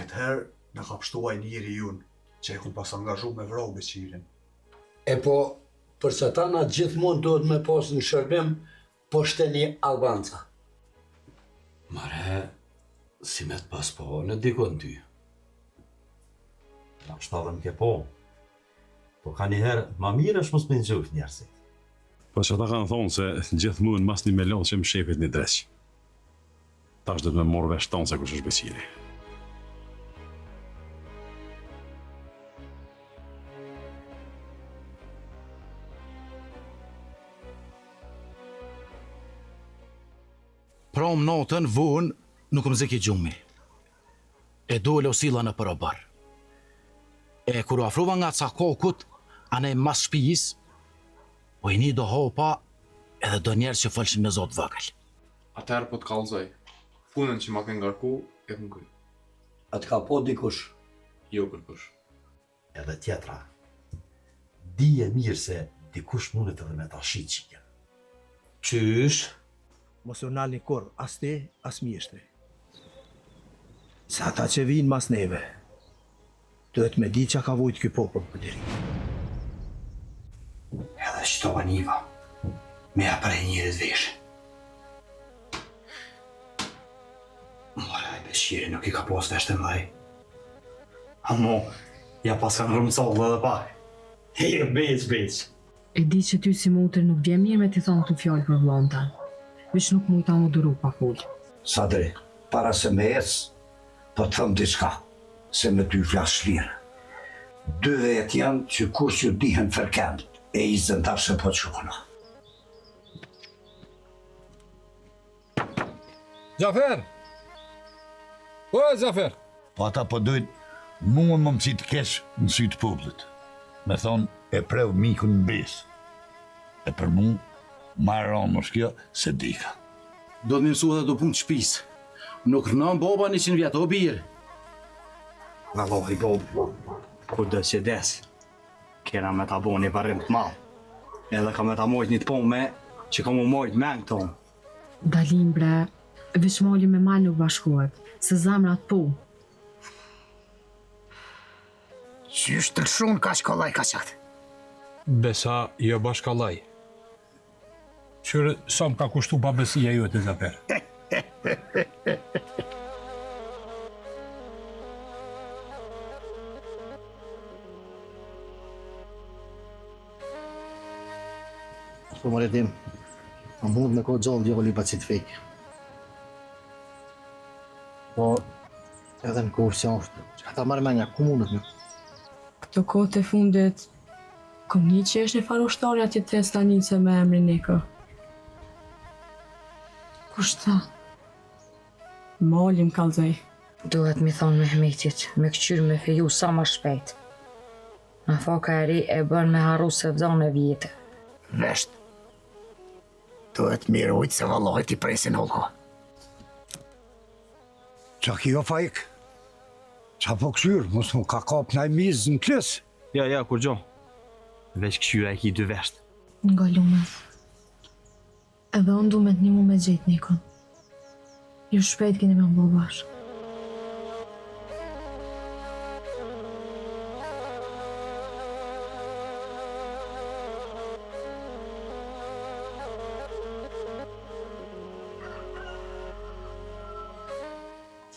Këtë herë na ka pshtu ai njeri jonë që e kum pas angazhu me vra Beqirin. E po, për qata na gjithmonë duhet me pas në shërbim poshteni Albanca. Mare, si me të pas po, në dikon ty. Nashta edhe më ke po. Po ka njëherë, ma mirë është mos me ngjujt njerëzit. Po qata kanë thonë se gjithmonë mas një melaqe mshefet një dreq. Tash do të me marrë vesh tonë se kush është Beqiri. Prom natën vonë nuk më zeki gjumi. E dole u silla nëpër oborr. E kur u afrova nga cakokut, anej mas shpijës, po i ni do hopa edhe do njerëz që folshin me zo të vogël. Atëherë po të kallzoj. Punën që ma ke ngarku, e kom kry. A të ka po dikush? Jo kërkush. Edhe tjetra, dije mirë se dikush mundet edhe me ta shit çikën. Qysh? Mos u nalni kurrë, as ti, as mjeshtri. Se ata që vijnë mas neve, duhet me ditë çka ka vujt ky popull për liri. Edhe qëto baniva, me ja pre njerit veshin. More, ai Beqiri nuk i ka pas vesht e mdhej. Amo, ja paskan rrëmcollë edhe pak. Hej, beq, beq. E di që ty si motër nuk vjen mirë me t'i thonë këto fjalë për vëllanë tënd. Veç nuk mujta m'u duru pa fol. Sadri, para se me ec, po të them diçka, se me ty flas shlirë. Dy vetë janë që kur s'ju dihen fërkemt, e izën tash se po të shohna. Xhafer! O, Xhafer! Po ata po dojnë mua me më qitë keq në sy të popullit. Me thonë, e preu mikun në besë. E për mu, ma e rëndë është kjo, se dika. Do të më mësu edhe do punë të shpisë. Nuk rrnon baba 100 vjet, o bir. Vallahi bab, kur do që des, kena me ta bo një varrim të madh. Edhe ka me ta mojt një të pome, që ka mu mojt men tonë. Dalim bre, veç mali me mal nuk bashkohet, se zemrat po. Qysh të lëshun kaq kollaj kaqat? Besa, jo bash kollaj. Qyre, sa më ka kushtu pabesia jote, Xhafer? Po more dim, a mund me ko gjallë djali i bacit Fik. Po, edhe në kohë që është, që ta marrë menja, ku mundet me? Këto kohët e fundit, kom ni që është një farë ushtari atje te stanica me emrin Niko. Kush tha? Mali më kallzoi. Duhet mi thonë Mehmetit, me këqyrë me fillu sa ma shpejt. Nafaka e re e bën me harru sevdanë e vjetër. Vesht. Duhet mi rujt se vallahi t'i presin hollko. Qa ki o Faik? Qa po kqyr, mos mu ka kap naj mizë në klis? Ja, ja, kurgjo. Veç kqyra i ki dy vesht. Ngo Lume. Edhe unë du me të nimu me gjetë Nikon. Ju shpejt keni me u bo bashkë.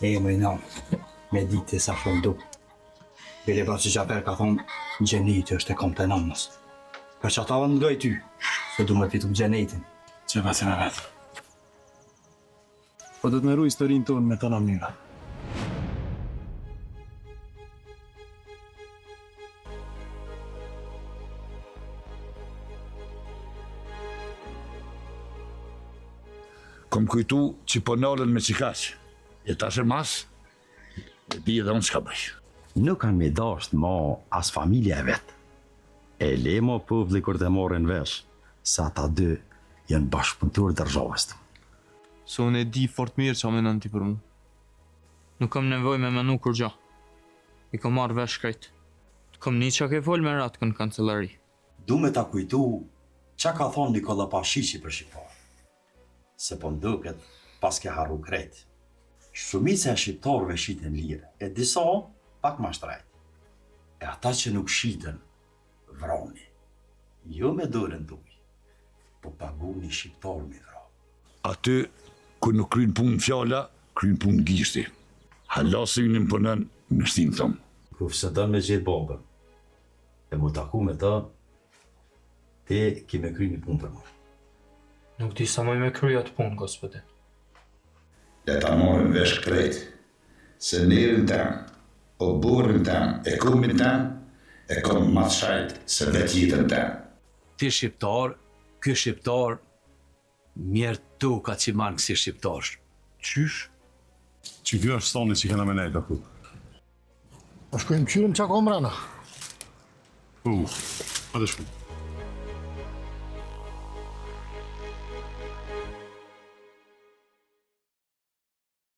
E moj nanë, me ditë sa shumë du. Bile baci Xhafer ka thonë, xheneti është te komt e nanës. Për qata unë ngoj ty, se du me fitu xhenetin. Që baci me vetë. Po do të me ru historinë tonë me tona mënyra. Kom kujtu që po nalën me qikaq. E tash e mas, E di edhe unë çka bëj. Nuk kanë me dasht ma as familja e vet. E le mo populli kur të marrin vesh se ata dy janë bashkëpunëtorë t'dërzhavës tonë. Se unë e di fort mirë ça menon ti për mu. Nuk kom nevojë me menu kurgjo. I kom marrë vesh krejt. Të kom ni ça ke fol me Ratkën në kancellari. Du me ta kujtu ça ka thonë Nikolla Pashiqi për shqiptarët. Se po m'duket paske harru krejt. Shumica e shqiptarëve shiten lirë, e disa pak ma shtrejt. E ata që nuk shiten, vrani. Jo me dorën tuj, po paguni shqiptarë m'i vra. Aty ku nuk kryn punë fjala, kryn punë gishti. Hala synin punon me shtinë thumb. Nëse don me gjetë babën, e m'u taku me të, ti ki me kry një punë për mu. Nuk di sa muj me kry atë punë, gospodin. Le ta marrin vesh krejt, se nerin tem, oborrin tem e kombin tem e kom ma të shajt se vet jetën tem. Ti shqiptar, ky shqiptar, mjerë toka që man kësi shqiptarsh. Qysh? Që kjo është stani që kena me nejtë aty. Po shkojmë kqyrim çka ka mrena. Po, hajde shkojmë.